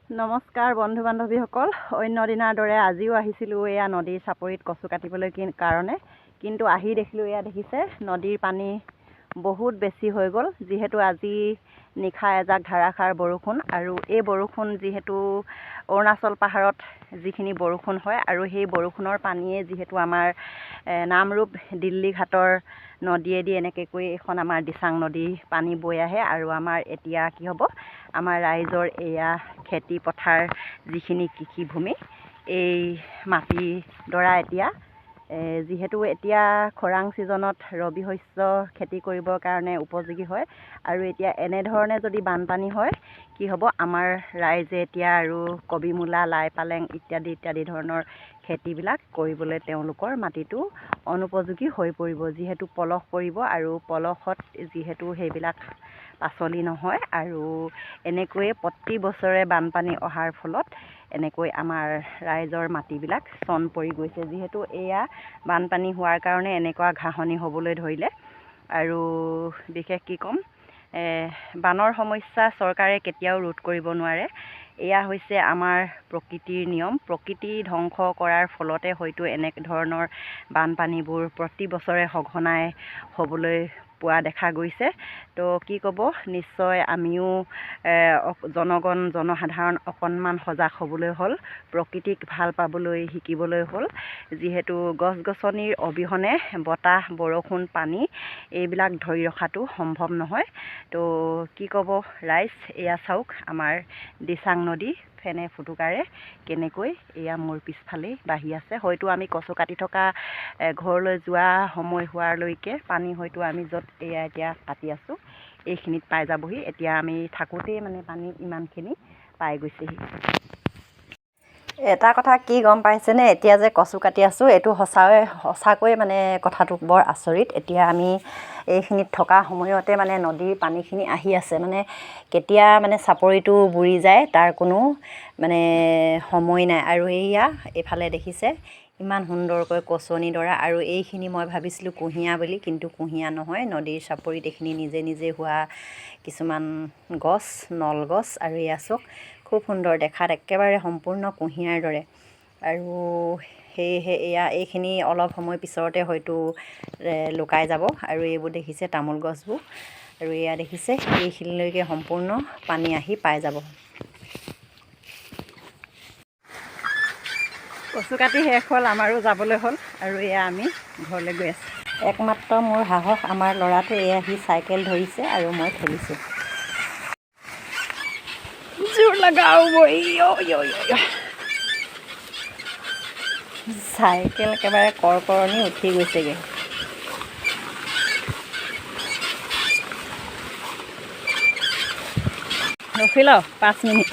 নমস্কাৰ বন্ধু বান্ধৱীসকল। অন্য দিনাৰ দৰে আজিও আহিছিলোঁ এয়া নদীৰ চাপৰিত কচু কাটিবলৈ কাৰণে। কিন্তু আহি দেখিলোঁ, এয়া দেখিছে, নদীৰ পানী বহুত বেছি হৈ গ'ল। যিহেতু আজি নিশা এজাক ধাৰাসাৰ বৰষুণ, আৰু এই বৰষুণ যিহেতু অৰুণাচল পাহাৰত যিখিনি বৰষুণ হয় আৰু সেই বৰষুণৰ পানীয়ে যিহেতু আমাৰ নামৰূপ দিল্লী ঘাটৰ নদীয়েদি এনেকৈ কৰি এইখন আমাৰ দিচাং নদী পানী বৈ আহে। আৰু আমাৰ এতিয়া কি হ'ব, আমাৰ ৰাইজৰ এয়া খেতি পথাৰ যিখিনি কৃষিভূমি, এই মাটিডৰা এতিয়া যিহেতু এতিয়া খৰাং ছিজনত ৰবি শস্য খেতি কৰিবৰ কাৰণে উপযোগী হয়, আৰু এতিয়া এনেধৰণে যদি বানপানী হয় কি হ'ব, আমাৰ ৰাইজে এতিয়া আৰু কবি, মূলা, লাই, পালেং ইত্যাদি ইত্যাদি ধৰণৰ খেতিবিলাক কৰিবলৈ তেওঁলোকৰ মাটিটো অনুপযোগী হৈ পৰিব। যিহেতু পলস পৰিব আৰু পলসত যিহেতু সেইবিলাক পাচলি নহয়। আৰু এনেকৈয়ে প্ৰতি বছৰে বানপানী অহাৰ ফলত এনেকৈ আমাৰ ৰাইজৰ মাটিবিলাক চন পৰি গৈছে। যিহেতু এয়া বানপানী হোৱাৰ কাৰণে এনেকুৱা ঘাঁহনি হ'বলৈ ধৰিলে। আৰু বিশেষ কি ক'ম, বানৰ সমস্যা চৰকাৰে কেতিয়াও ৰোধ কৰিব নোৱাৰে। এয়া হৈছে আমাৰ প্ৰকৃতিৰ নিয়ম। প্ৰকৃতি ধ্বংস কৰাৰ ফলতে হয়তো এনে ধৰণৰ বানপানীবোৰ প্ৰতি বছৰে সঘনাই হ'বলৈ পোৱা দেখা গৈছে। তো কি ক'ব, নিশ্চয় আমিও জনগণ জনসাধাৰণ অকণমান সজাগ হ'বলৈ হ'ল, প্ৰকৃতিক ভাল পাবলৈ শিকিবলৈ হ'ল। যিহেতু গছ গছনিৰ অবিহনে বতাহ, বৰষুণ, পানী এইবিলাক ধৰি ৰখাটো সম্ভৱ নহয়। তো কি ক'ব ৰাইজ, এয়া চাওক আমাৰ দিচাং নদী ফেনে ফুটুকাৰে কেনেকৈ এয়া মোৰ পিছফালেই বাঢ়ি আছে। হয়তো আমি কচু কাটি থকা ঘৰলৈ যোৱা সময় হোৱালৈকে পানী হয়তো আমি য'ত এয়া এতিয়া কাটি আছোঁ এইখিনিত পাই যাবহি। এতিয়া আমি থাকোঁতেই মানে পানী ইমানখিনি পাই গৈছেহি। এটা কথা কি গম পাইছেনে, এতিয়া যে কচু কাটি আছোঁ এইটো সঁচাকৈয়ে মানে কথাটো বৰ আচৰিত। এতিয়া আমি এইখিনিত থকা সময়তে মানে নদীৰ পানীখিনি আহি আছে, মানে কেতিয়া মানে চাপৰিটো বুৰি যায় তাৰ কোনো মানে সময় নাই। আৰু এইয়া এইফালে দেখিছে ইমান সুন্দৰকৈ কচুৱনিডৰা। আৰু এইখিনি মই ভাবিছিলোঁ কুঁহিয়া বুলি, কিন্তু কুঁহিয়া নহয়, নদীৰ চাপৰিত এইখিনি নিজে নিজে হোৱা কিছুমান গছ, নল গছ। আৰু এয়া চাওক, খুব সুন্দৰ দেখাত, একেবাৰে সম্পূৰ্ণ কুঁহিয়াৰ দৰে। আৰু সেয়েহে এয়া এইখিনি অলপ সময় পিছতে হয়তো লুকাই যাব। আৰু এইবোৰ দেখিছে তামোল গছবোৰ। আৰু এয়া দেখিছে এইখিনিলৈকে সম্পূৰ্ণ পানী আহি পাই যাব। কচু কাটি শেষ হ'ল, আমাৰো যাবলৈ হ'ল। আৰু এয়া আমি ঘৰলৈ গৈ আছোঁ। একমাত্ৰ মোৰ সাহস আমাৰ ল'ৰাটো, এয়া সি চাইকেল ধৰিছে আৰু মই ঠেলিছোঁ। জোৰ লগাও। চাইকেল একেবাৰে কৰকৰণি উঠি গৈছেগৈ। ৰখি ল 5 মিনিট।